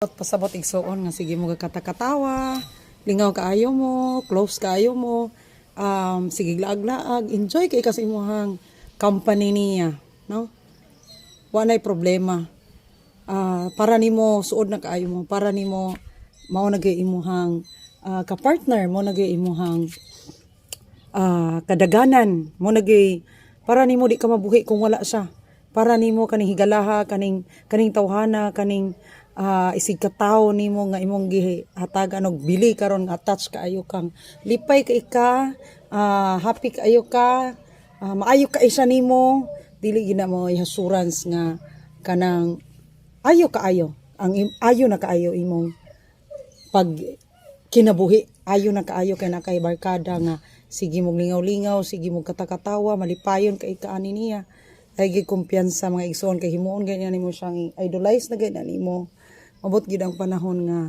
Pasabot, igsuon, nga sige mo katakatawa, lingaw kaayo mo, close kaayo mo, sige laag-laag, enjoy kay ka sa imuhang company niya, no? Wa nay problema. Para nimo suod na kaayo mo, para nimo mao na gyud imuhang ka-partner, mao na gyud imuhang kadaganan, mao na gyud para nimo di ka mabuhi kung wala siya. Para nimo kaning higalaha, kaning tawhana, kaning isig katawo nimo nga imong gihatagan og bili karon nga attach kaayo kang lipay kay ka, happy kaayo ka, maayo ka siya nimo, dili gina mo assurance nga kanang ayo kaayo ang ayo na kaayo imong pag kinabuhi, ayo na kaayo kay na kay barkada nga sige mong lingaw-lingaw, sige mong katakatawa, malipayon kay kaani niya. Ay gid kumpiyansa, mga igsoon, kay himuon ganyan nimo siyang idolize na ganyan nimo. Mabot gid ang panahon nga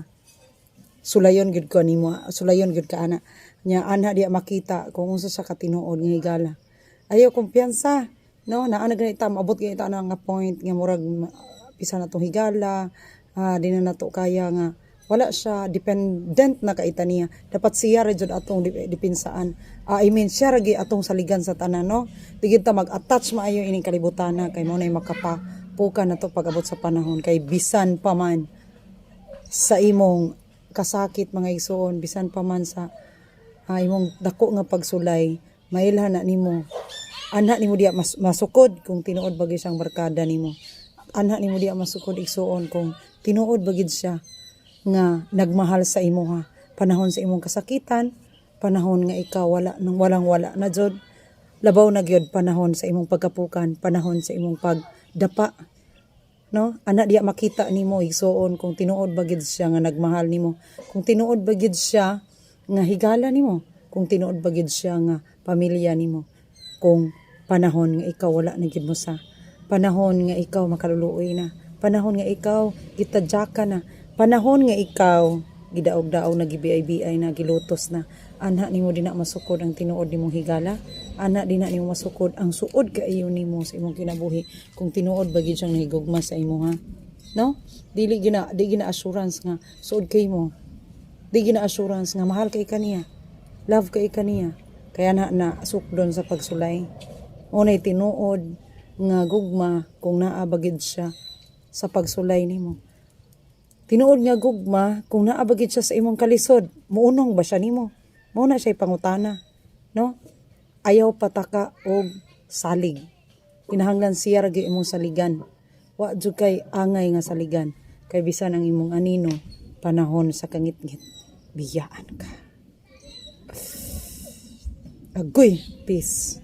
sulayon gid ko nimo, sulayon gid ka ana nya, ana diya makita kung unsa sa katinuod nga higala. Ayo kumpiyansa, no? Naa na ganita, maabot ganita na nga point nga murag bisan na tong higala, di na nato kaya nga wala siya, dependent na kaita niya. Dapat siya ra jud atong depinsaan. I mean, siya ra gyud atong saligan sa tanan, no? Di gid ta mag-attach maayo ining kalibutan na kay mao nay makapapuka na to pag-abot sa panahon, kay bisan pa man sa imong kasakit, mga igsoon, bisan pa man sa imong dako nga pagsulay, mailhan na nimo, anha nimo diya masukod kung tinuod ba gyud siyang barkada nimo. Anha nimo diya masukod, igsuon, kung tinuod ba gyud siya nga nagmahal sa imuha panahon sa imong kasakitan, panahon nga ikaw wala nang walang wala na jud, labaw na gyud panahon sa imong pagkapukan, panahon sa imong pagdapa, no? Ana diya makita nimo, igsuon, kung tinuod ba gid siya nga nagmahal nimo, kung tinuod ba gid siya nga higala nimo, kung tinuod ba gid siya nga pamilya nimo, kung panahon nga ikaw wala na gid mo sa panahon nga ikaw makaluluoy na, panahon nga ikaw gitadyakan na, panahon nga ikaw gidaog-daog na, gibiay-biay na, gilutos na. Anha nimo di na masukod ang tinuod nimong higala. Ana di na nimo masukod ang suod kaayo nimo sa imong kinabuhi, kung tinuod ba gid siyang nahigugma sa imo ha, no? Dili gina di gina assurance nga suod kay mo, di gina assurance nga mahal kay kaniya, love kay kaniya. Kaya na na sukdon sa pagsulay. Unay tinuod nga gugma kung naa ba gid siya sa pagsulay nimo. Tinuod nga gugma kung naa ba gid siya sa imong kalisod, muunong ba siya nimo? Mao na siya pangutana, no? Ayaw pataka og salig. Kinahanglan siya ra gyud imong saligan. Wa jud kay angay nga saligan kay bisan ang imong anino panahon sa kangitngit, biyaan ka. Agoy, peace.